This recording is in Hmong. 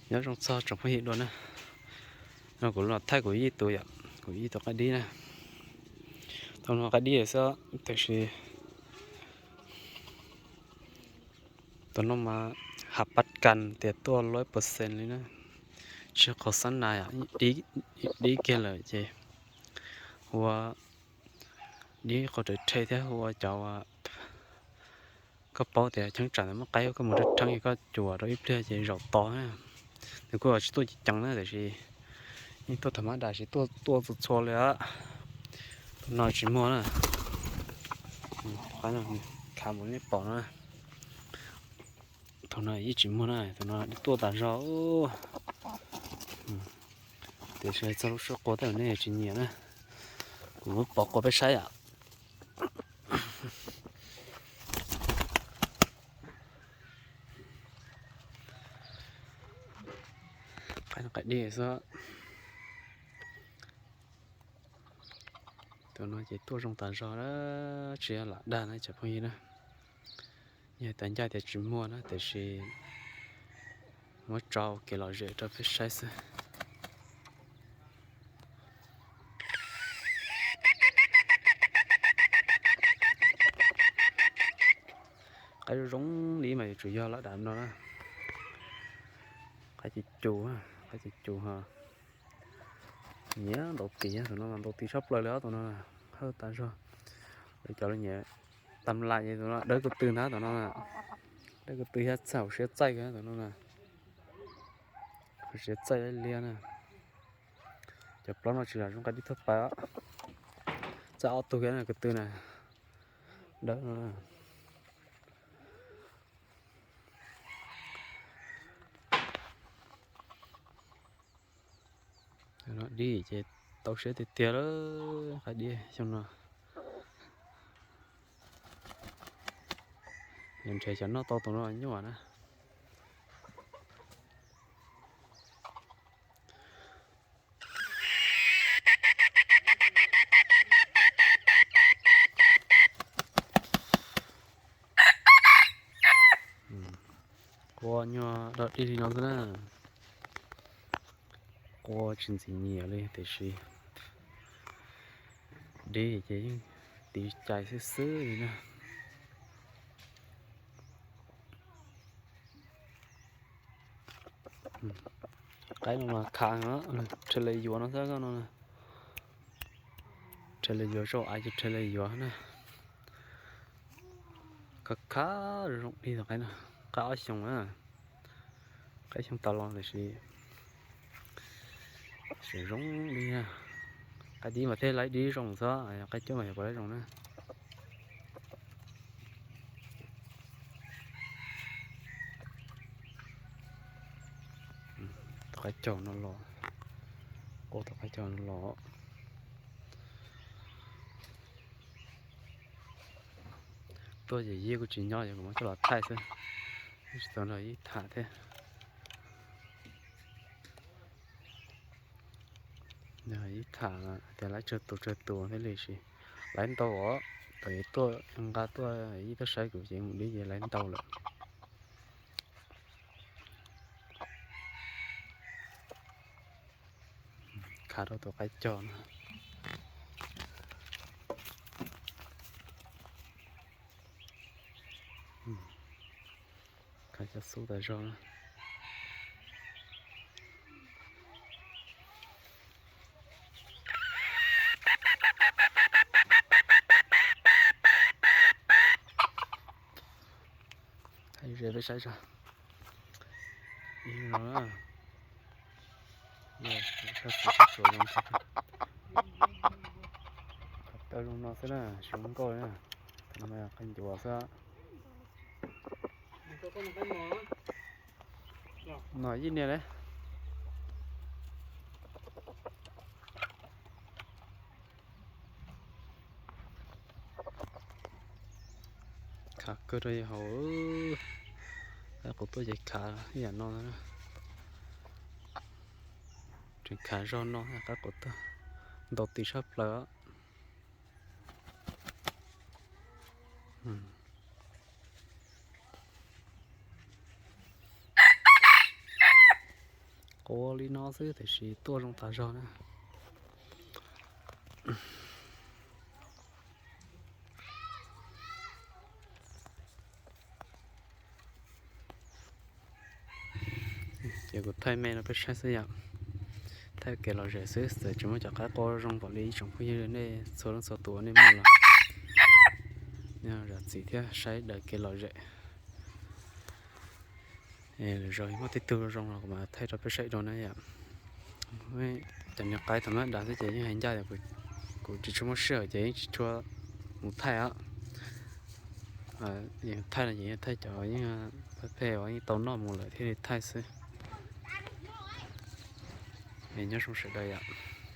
Nyob zoo txog tsoom phooj ywg dua na, no kuv los thaij kuv ib tug yom, kuv ib tug qaib dib na. Tau no qaib dib xwb, tiam sis tus no mas hav pab kas tias tuaj lawm percent li na, tsis qhov xab nas, dib kiag lawm ces ua dib qhov rhe thiab ua cov, koj paub tias cheeb tsam ntawd muaj qaib, koj mus rheeb koj cuam rau ib pliag ces zaum to na. Nws kuj tsis tuaj ceev ceev na, tiam sis yeej tuaj thaum mab dam sis tuaj tuaj txhua txhua li. Tus no tsis muaj na, khav mus nej pom no. Tus no yeej tsis muaj na, tus no tuaj tas zog. Tiam sis txog lub sij hawm qua tej nej tsis nyiam na, kuv muab pov qua peb saib yom. Qaib dib xwb. Tus no ces tuaj zoo tas zog, tsis yog lam dag na cov phooj ywg na. Yog tas ncaj tias tsis muaj na, tiam sis muab tso ua kev lom zem rau peb saib xwb. Qaib zoo li mas yuav tsum yog lab dam no na. Qaib cus cus, qaib cus cus ho nyiam ntaus tis, tus no mas ntaus tis tshaj plaws li os, tus no hawj tas zog. Lawv cov lawv nyiam tam lais ces tus no dawb ko tw ntag, tus no dawb ko tw thiab txaus siab txaij kawg tus no na. Siab txaij liab na. Cov plaub no tsis lam zoo nqa dib thaj pas. Txaij ob tug kiag ko tw na, dawb no. Dib ces tau siab tiag tiag lawm, qaib dib xyoo no. Yog nrhiav xyov noj tau tus no nyuaj na. Qua nyuag dog dig li no xwb na. Qua tsis ntxim nyiam li tiam sis dib ces yeej tiv cais xwb xwb li na. Qaib no mas khav, rhe le yuav no xwb no. Rhe le yuav, zaum av ces rhe le yuav na. Khav khav zoo dig tus qaib no, qaib ob xyoos na. Qaib xyoo tas los tiam sis zoo dig na. Qaib dib mas thiaj laib dib zoo xwb, qaib cuab mas yog puas laib zoo na. Tus qaib caug no los, qua tus qaib caug no los. Tuaj ces yij kuj tsis nyob ces kuv muab coj los thaij xwb, tsis tau nrog yij tham thiab. Yij tham tias laib tsawg tus tsawg tus thiaj li, sis laib ntau os, thaum yus tuaj nqa tuaj yij tuaj saib kuv ces mus dib ces laib ntau lawm. Khav rau tus qaib caug no. Khav cov xub tas zog na. Ze peb saib tso. Ib no na. Sab tsuav zoo, tawv zoo no xwb na, zoo nkauj na. Qe ncuav xwb. No ib niag le. Khav kawg rau yawg hauv. Qaib qus tuaj ces khav ib yam no na. Tseem khav zog no qaib qus tuaj, ntaus tis tshaj plaws. Quav li no xwb tiam sis tuaj zoo tas zog na. Ces kuv thaij me no peb saib xwb yom. Thaij kev lom zem xwb, txawm tsis muaj cov qaib qua zoo npaum li ib tsoom phooj ywg nej txhua leej txhua tus nej muaj los zam txim thiab saib daws kev lom zem. Lwm zaus muaj tej tug zoo los kuv mam thaij rau peb saib dua na yom. Cov niag qaib thaum mab dav xwb ces yeej hais ncaj, kuv tsis tshua muaj sij hawm ces yeej tsis tshua mus thaij os. Yeej thaij no ces yeej thaij cov yeej phem phem uas yeej tau noj mus lawm thiaj li thaij xwb. Nyob zoo sawv daws yom.